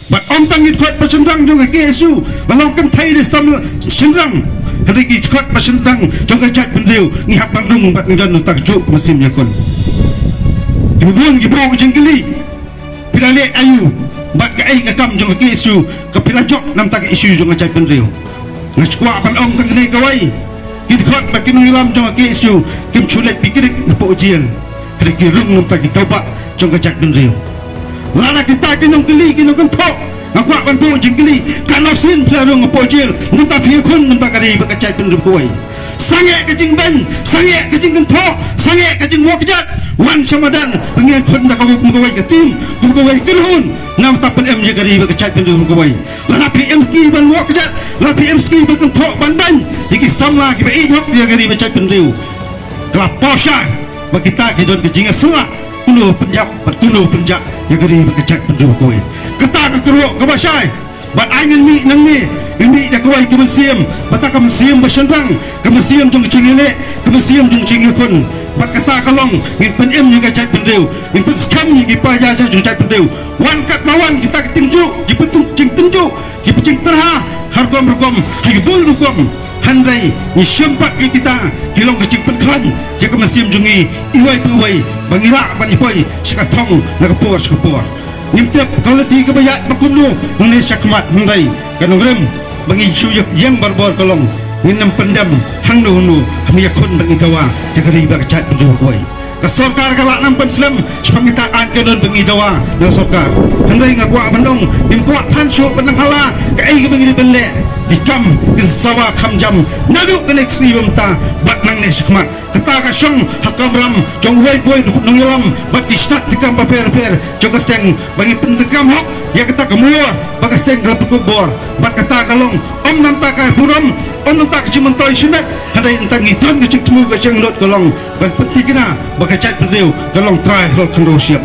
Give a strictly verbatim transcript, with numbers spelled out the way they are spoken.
Bad ym tang ki dkhot bad shynrang jong ka K S U ba long kynthei ne samla shynrang, hynrei ki dkhot bad shynrang jong ka jaitbynriew ngi hap ban rung bad ngi don uta ka juh ka mynsiem ïakhun. Ki bun ki buh jingkylli, phi la leh aïu bad kaei ka kam jong ka K S U kaba phi la jop namar ka issue jong ka jaitbynriew. Nga sngewkwah ban ong tang kane kawei, ki dkhot bad ki nongïalam jong ka K S U kim shu leit piknik hapoh jel, hynrei ki rung namar ki tawbah jong ka jaitbynriew. Lada kita ki nongkylli ki nongkynthoh, nga kwah ban buh jingkylli, katno sien phi la rung hapoh jel namar phi ïakhun namar ka ri bad ka jaitbynriew kawei? Sangeh ka jingbeiñ, sangeh ka jingkynthoh, sangeh ka jingwad kjat, wan sha madan ba ngin ïakhun da kawei kum kawei ka team, kum kawei ka kynhun namar ban pynim ïa ka ri bad ka jaitbynriew kawei. Lada phi im sngi ban wad kjat, lada phi im sngi ban kynthoh ban beiñ ïa ki samla kiba ïeit hok ïa ka ri bad jaitbynriew, ka la paw shai ba kita ki don ka jingïasyllok, kumno pynjah bad kumno pynjah ïa ka ri bad ka jaitbynriew kawei. Kata ka kyrwoh kaba shai. Bad ai ngin mih nangne, ngin mih da kawei ka mynsiem, bad ka mynsiem ba shynrang, ka mynsiem jong ka jingïaleh, ka mynsiem jong ka jingïakhun. Bad kata ka long ngin pynim ïa ka jaitbynriew, ngin pynskhem ïa ki paidbah jong ka jaitbynriew. Wan katba wan kita ki jingtynjuh, ki jingtynjuh, ki jingtyrha ha rukom rukom, ha ki bun rukom. Hynrei ngi sngewbha ïa kita ki long ka jingpynkhlaiñ ïa ka mynsiem jong ngi iwei pa iwei ba ngi lah ban ïa poi sha ka thong na ka por sha ka por. Ngim tip ka lynti kaba ïaid ba kumno nangne shakhmat, hynrei ka nongrim ba ngi shu ïeng barabor ka long ngin ym pyndem hangno hangno, hynrei ïakhun bad ngi dawa ïa ka ri bad ka jaitbynriew kawei. Ka sorkar ka lah nang pynslem shaphang kita, aiñ ka don ba ngi dawa na ka sorkar. Hynrei nga kwah ban ong, ngim kwah than shuh ban nang hala kaei kaba ngi dei ban leh. Ki kam kin sawa kham jam naduh kane ka sngi ba mynta bad nangne shakhmat. Kata ka shong ha kamram jong uwei pa uwei u nongïalam bad ki shnat ki kam bapher bapher jong ka seng ba ngin pyndonkam hok ïa kata ka mur ba ka seng ka la pynkup bor. Bad kata ka long ym namar ka burom, ym namar ka jingmyntoi shimet, hynrei namar ngi don ka jingthmu, ka jingangnud ka long ban pyntikna ba ka jaitbynriew ka long trai halor khyndew shyiap.